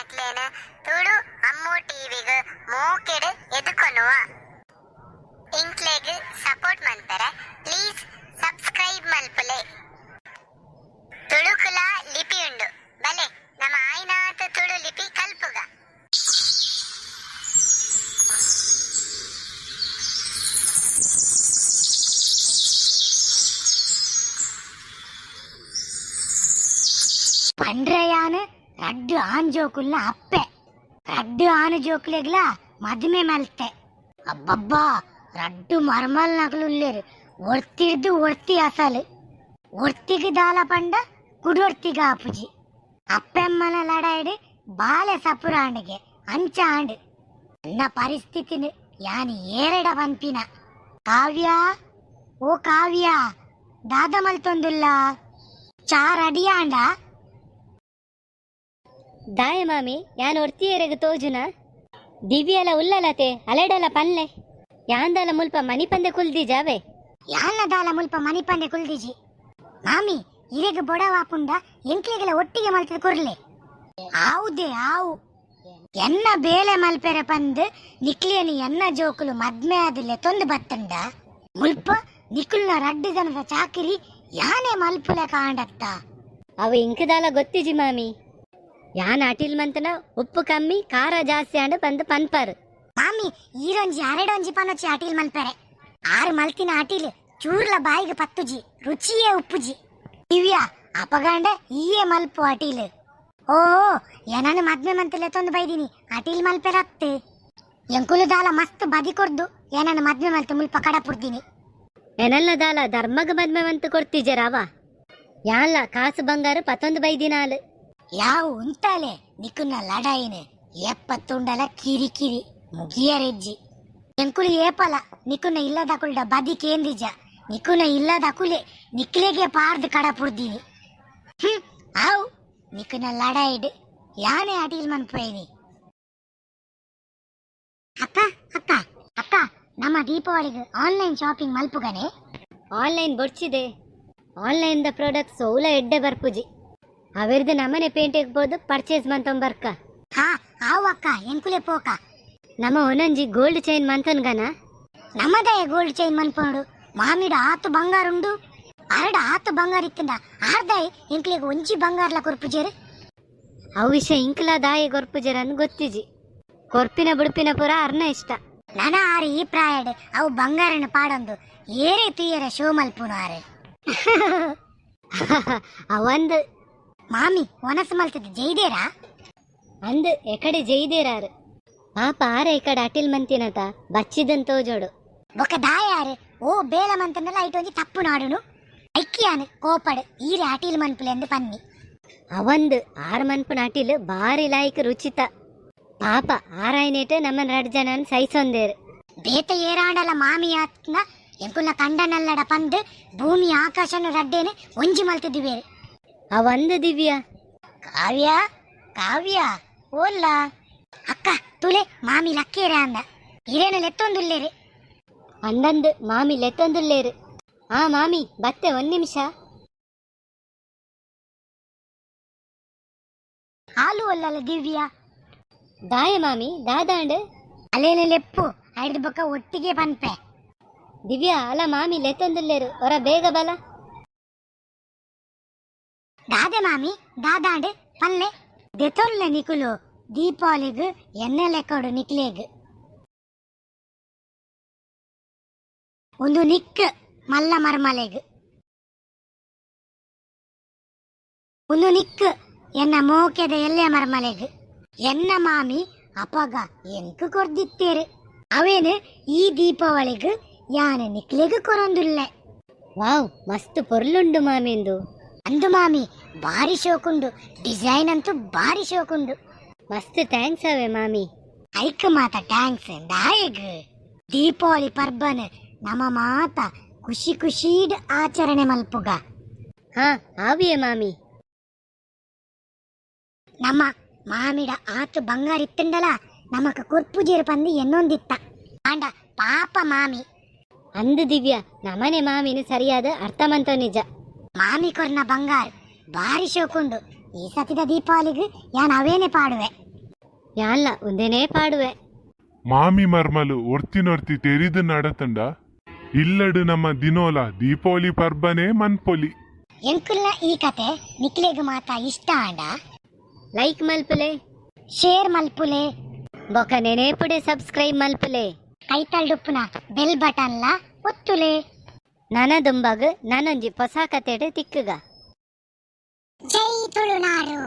ನಿಕ್ಲೇನ್ ತುಳು ಅಮ್ಮು ಟಿವಿಗ್ ಮೋಕೆಡ್ ಎದುಕೊನುವ. ಇಂಕ್ಲೆಗ್ ಸಪೋರ್ಟ್ ಮನ್ಪೆರೆ ಪ್ಲೀಸ್ ಸಬ್ಸ್ಕ್ರೈಬ್ ಮಲ್ಪುಲೆ. ತುಳುಕುಲ ಲಿಪಿ ಉಂಡು, ಬಲೆ ನಮ ಆಯ್ನಾತ್ ತುಳು ಲಿಪಿ ಕಲ್ಪುಗ. ಪಂಡ್ರೆಯಾನ್ ರಡ್ಡ್ ಆನ್ ಜೋಕುಲ್ನ ಅಪ್ಪೆ. ರಡ್ಡ್ ಆನು ಜೋಕುಲೆಗ್ಲ ಮದಿಮೆ ಮಲ್ತೆ. ಅಬ್ಬಬ್ಬಾ, ರಡ್ಡ್ ಮರ್ಮಲ್ನಕುಲು ಉಲ್ಲೆರ್. ಒರ್ತಿರ್ದು ಒರ್ತಿ ಅಸಲು. ಒರ್ತಿಗ್ ದಾಲ ಪಂಡ ಕುಡೊರ್ತಿಗ್ ಆಪುಜಿ. ಅಪ್ಪೆಮ್ಮನ ಲಡಾಯಿಡ್ ಬಾಲೆ ಸಪುರಾಂಡ್ಗೆ, ಅಂಚ ಆಂಡ್. ಎನ್ನ ಪರಿಸ್ಥಿತಿನ್ ಯಾನ್ ಏರೆಡ ಪನ್ಪಿನ? ಕಾವ್ಯ, ಓ ಕಾವ್ಯ, ದಾದ ಮಲ್ತೊಂದುಲ್ಲ? ಚಾ ರೆಡಿ ಆಂಡ? ದಾಯ ಮಾಮಿ, ಯಾನ್ ಒರ್ತಿಯರೆಗ್ ತೋಜುನ? ದಿವ್ಯಲ ಉಲ್ಲಲತೆ, ಅಲೆಡಲ ಪನ್ಲೆ. ಯಾಂದಲ ಮುಲ್ಪ ಮನಿಪಂದೆ ಕುಲ್ದಿಜಾವೆ. ಯಾಲ್ನ ದಾಲ ಮುಲ್ಪ ಮನಿಪಂದೆ ಕುಲ್ದಿಜಿ. ಮಾಮಿ, ಇರೆಗ್ ಬೊಡವಾಪುಂಡ ಎಂಕ್ಲೆಗೆಲ ಒಟ್ಟಿಗೆ ಮಲ್ತದ ಕೊರ್ಲೆ. ಆವುದೇ ಆವು. ಎನ್ನ ಬೇಲೆ ಮಲ್ಪೆರೆ ಪಂದ್ ನಿಕ್ಲೇನ್ ಎನ್ನ ಜೋಕುಲು ಮದ್ಮೆ ಆದ್ ಲೆತೊಂದು ಬತ್ತಂಡ ಮುಲ್ಪ ನಿಕುಲ್ನ ರಡ್ಡ್ ಜನದ ಚಾಕಿರಿ ಯಾನೆ ಮಲ್ಪುಲೆ ಕಾಂಡತ್ತ. ಅವು ಇಂಕದಾಲ ಗೊತ್ತಿಜಿ ಮಾಮಿ. ಯಾನ್ ಅಟಿಲ್ ಮಂತನ ಉಪ್ಪು ಕಮ್ಮಿ ಖಾರ ಜಾಸ್ತಿ ಆಂಡ್ ಪಂದ್ ಪನ್ಪರ್. ಮಾಮಿ, ಈರೊಂಜಿ ಅರೆಡೊಂಜಿ ಪನೊಚಿ. ಅಟೀಲ್ ಮಲ್ಪೆರೆ ಆರ್ ಮಲ್ತಿನ ಅಟೀಲ್ ಚೂರ್ಲ ಬಾಯಿಗೆ ಪತ್ತುಜಿ, ರುಚಿಯೇ ಉಪ್ಪುಜಿ. ದಿವ್ಯಾ, ಅಪಗಾಂಡ ಈಯೇ ಮಲ್ಪು ಅಟೀಲ್. ಓ, ಏನನ್ನು ಮದ್ಮೆ ಮಂತ್ ಲೆತೊಂದು ಬೈದಿನಿ ಅಟೀಲ್ ಮಲ್ಪೆರತ್ತೆ. ಎಂಕುಲು ದಾಲ ಮಸ್ತ್ ಬದಿ ಕೊರ್ದು ಏನನ್ನು ಮದ್ಮೆ ಮಲ್ತು ಮುಲ್ಪ ಕಡಪುರ್ದಿನಿ. ಎನಲ್ಲ ದಾಲ ಧರ್ಮಗ ಮದ್ಮೆ ಮಂತ್ ಕೊರ್ತಿಜರಾವ. ಯಾನ್ಲ ಕಾಸು ಬಂಗಾರ ಪತ್ತೊಂದು ಬೈದಿನಾಲ್. ಯಾವ ಉಂತಾಲೆ ನಿಕುನ್ನ ಲಡಾಯಿನ. ಎಪ್ಪತ್ತುಂಡಲ ಕಿರಿ ಕಿರಿ ಮುಗಿಯರೆಜ್ಜಿ. ಎಂಕುಲು ಏಪಲ ನಿಕುನ ಇಲ್ಲದಕುಲ್ಡ ಬದಿ ಕೇಂದಿಜ. ನಿಕುನ ಇಲ್ಲದಕುಲೆ ನಿಕ್ಲೆಗೆ ಪಾರ್ದ್ ಕಡಪುರ್ದಿನಿ. ಆವು, ನಿಕುನ ಲಡಾಯಿಡ್ ಯಾನೆ ಅಟೀಲ್ ಮನ್ಪೋಯಿನಿ. ಅಕ್ಕ, ಅಕ್ಕ, ಅಕ್ಕ, ನಮ್ಮ ದೀಪಾವಳಿಗೆ ಆನ್ಲೈನ್ ಶಾಪಿಂಗ್ ಮಲ್ಪುಗನೆ. ಆನ್ಲೈನ್ ಬೊಡ್ಚಿದೆ. ಆನ್ಲೈನ್ ದ ಪ್ರಾಡಕ್ಟ್ಸ್ ಓಲ ಎಡ್ಡೆ ಬರ್ಪುಜಿ. ಅವೆರ್ದು ನಮನೆ ಪೇಂಟೆಗ್ ಪೋದು ಪರ್ಚೇಸ್ ಮಂತೊಂಬರ್ಕ. ಹಾ, ಆವು ಅಕ್ಕ, ಎಂಕುಲೆ ಪೋಕ. ನಮ್ಮ ಒಂದೊಂಜಿ ಗೋಲ್ಡ್ ಚೈನ್ ಮಂತನ್ಗನ. ನಮ್ಮದೇ ಗೋಲ್ಡ್ ಚೈನ್ ಮನ್ಪೋಡು. ಮಾಮಿಡ ಆತು ಬಂಗಾರ ಉಂಡು. ಅರಡ ಆತು ಬಂಗಾರ ಇತ್ತಂಡ ಆರ್ದಾಯ್ ಎಂಕ್ಲೆಗ್ ಒಂಜಿ ಬಂಗಾರ್ಲ ಕೊರ್ಪುಜೇರು? ಅವು ವಿಷಯ ಇಂಕ್ಲ ದಾಯಿ ಕೊರ್ಪುಜೆರನ್ ಗೊತ್ತಿಜಿ. ಕೊರ್ಪಿನ ಬುಡ್ಪಿನ ಪೂರ ಅರ್ನ ಇಷ್ಟ. ನನ ಆರು ಈ ಪ್ರಾಯಡ್ ಅವು ಬಂಗಾರನ ಪಾಡೊಂದು ಏರೇ ತುಯ್ಯರ ಶೋ ಮಲ್ಪುನು ಆರು. ಅವಂದ್. ಮಾಮಿ ಒನಸು ಮಲ್ತದ ಜೈದೇರಾ? ಅಂದ್, ಎಕಡೆ ಜೈದೇರಾರು. ಪಾಪ ಆರ ಎಕಡೆ ಅಟಿಲ್ ಮಂತಿನತ ಬಚ್ಚಿದನ್ ತೋಜೋಡು. ಬೊಕ ದಾಯಾರು ಓ ಬೇಲ ಮಂತಂಡಲ ಐಟ್ ಒಂಜಿ ತಪ್ಪು ನಾಡುನು. ಐಕ್ಯಾನ್ ಕೋಪಡ್ ಈರೆ ಅಟೀಲ್ ಮನ್ಪುಲೆ ಅಂದ್ ಪನ್ನಿ. ಅವಂದ್, ಆರ್ ಮನ್ಪುನ ಅಟಿಲ್ ಬಾರಿ ಲಾಯ್ಕ್ ರುಚಿತ. ಪಾಪ ಆರಾಯ್ನೇಟ್ ನಮ್ಮನ್ ರಡ್ ಜನನ್ ಸೈಸೊಂದೇರು. ಬೇತೆ ಏರಾಂಡಲ ಮಾಮಿ ಆತ್ನ ಎಂಕುಲ್ನ ಕಂಡನಲ್ಲಡ ಪಂದ್ ಭೂಮಿ ಆಕಾಶನ ರಡ್ಡೇನು ಒಂಜಿ ಮಲ್ತದಿವೇರು. ಅವಂದ್ ದಿವ್ಯ. ಕಾವ್ಯ, ಕಾವ್ಯ, ಓಲ್ಲ? ಅಕ್ಕ, ತುಲೆ, ಮಾಮಿ ಲಕ್ಕೇರ ಅಂದ. ಇರೇನು ಲೆತ್ತೊಂದುಲ್ಲೇರು. ಅಂದಂದ್, ಮಾಮಿ ಲೆತ್ತೊಂದುಲ್ಲೇರು. ಆ ಮಾಮಿ, ಬತ್ತೆ ಒಂದ್ ನಿಮಿಷ. ಹಾಲು ಒಲ್ಲಲ್ಲ ದಿವ್ಯ? ದಾಯ ಮಾಮಿ, ದಾದಾಂಡ್? ಅಲೇನೆ ಲೆಪ್ಪು, ಐದು ಬೊಕ್ಕ ಒಟ್ಟಿಗೆ ಪನ್ಪೆ. ದಿವ್ಯಾ, ಅಲ ಮಾಮಿ ಲೆತ್ತೊಂದುಲ್ಲೇರು, ಹೊರ ಬೇಗ ಬಲ. ದಾದೆ ಮಾಮಿ, ದಾದಾಂಡ್ ಪಲ್ಲೆ? ದೆತೊಲ್ಲೆ ನಿಕುಲು ದೀಪಾವಳಿಗ್ ಎಣ್ಣೆ ಲೆಕ್ಕೊಡು ನಿಕ್ಲೇಗ್. ಒಂದು ನಿಕ್ ಮಲ್ಲ ಮರ್ಮಲೆಗ್. ಒಂದು ನಿಕ್ ಎನ್ನ ಮೋಕೆದ ಎಲ್ಲೆ ಮರ್ಮಲೆಗ್. ಎನ್ನ ಮಾಮಿ ಅಪಗ ಎಂಕ್ ಕೊರ್ದಿತ್ತೇರು, ಅವೇನು ಈ ದೀಪಾವಳಿಗ್ ಯಾನ್ ನಿಕ್ಲೆಗ್ ಕೊರೊಂದುಲ್ಲೆ. ವಾವ್, ಮಸ್ತ್ ಪೊರ್ಲುಂಡು ಮಾಮಿಂದು. ಅಂದು ಮಾಮಿ, ಬಾರಿ ಶೋಕುಂಡು. ಡಿಸೈನ್ ಅಂತೂ ಬಾರಿ ಶೋಕುಂಡು. ಮಸ್ತ್ thanks ಅವೆ ಮಾಮಿ. ಐಕ್ ಮಾತ thanks ದಾಯೆಗ್? ದೀಪಾವಳಿ ಪರ್ಬನ್ ನಮ ಮಾತ ಖುಷಿ ಖುಷಿಡ್ ಆಚರಣೆ ಮಲ್ಪುಗ. ಹಾ, ಆವಿಯೇ ಮಾಮಿ. ನಮ್ಮ ಮಾಮಿಡ ಆತು ಬಂಗಾರ ಇತ್ತಂಡಲ ನಮಕ್ ಕೊರ್ಪುಜೇರು ಪಂದು ಎನ್ನೊಂದಿತ್ತ. ಆಂಡ ಪಾಪ ಮಾಮಿ. ಅಂದು ದಿವ್ಯ, ನಮನೆ ಮಾಮಿನ ಸರಿಯಾದ ಅರ್ಥ ಮಂತ ನಿಜ. ಮಾಮಿ ಕೊರ್ನ ಬಂಗಾರ ಬಾರಿ ಶೋಕುಂಡು. ಈ ಸತಿದ ದೀಪಾವಳಿಗ್ ಯಾನ್ ಅವೇನೆ ಪಾಡುವೆ. ಯಾನ್ಲ ಉಂದೆನೇ ಪಾಡುವೆ. ಮಾಮಿ ಮರ್ಮಲು ಒರ್ತಿನೊರ್ತಿ ತೆರಿದು ನಡತಂಡ ಇಲ್ಲಡು ನಮ್ಮ ದಿನೋಲ ದೀಪಾವಳಿ ಪರ್ಬನೇ ಮನ್ಪೊಲಿ. ಎಂಕುಲ್ನ ಈ ಕತೆ ನಿಕ್ಲೆಗ್ ಮಾತ ಇಷ್ಟ ಆಂಡ ಲೈಕ್ ಮಲ್ಪುಲೆ, ಶೇರ್ ಮಲ್ಪುಲೆ, ಬೊಕ ನೆನೇಪುಡೆ ಸಬ್ಸ್ಕ್ರೈಬ್ ಮಲ್ಪುಲೆ, ಕೈತಲ್ಡುಪ್ಪುನ ಬೆಲ್ ಬಟನ್ಲ ಒತ್ತುಲೆ. ನನ ದುಂಬಗ್ ನಾನೊಂಜಿ ಹೊಸ ಕತೆಡ್ ತಿಕ್ಕುಗ. ಜೈ ತುಳುನಾಡು.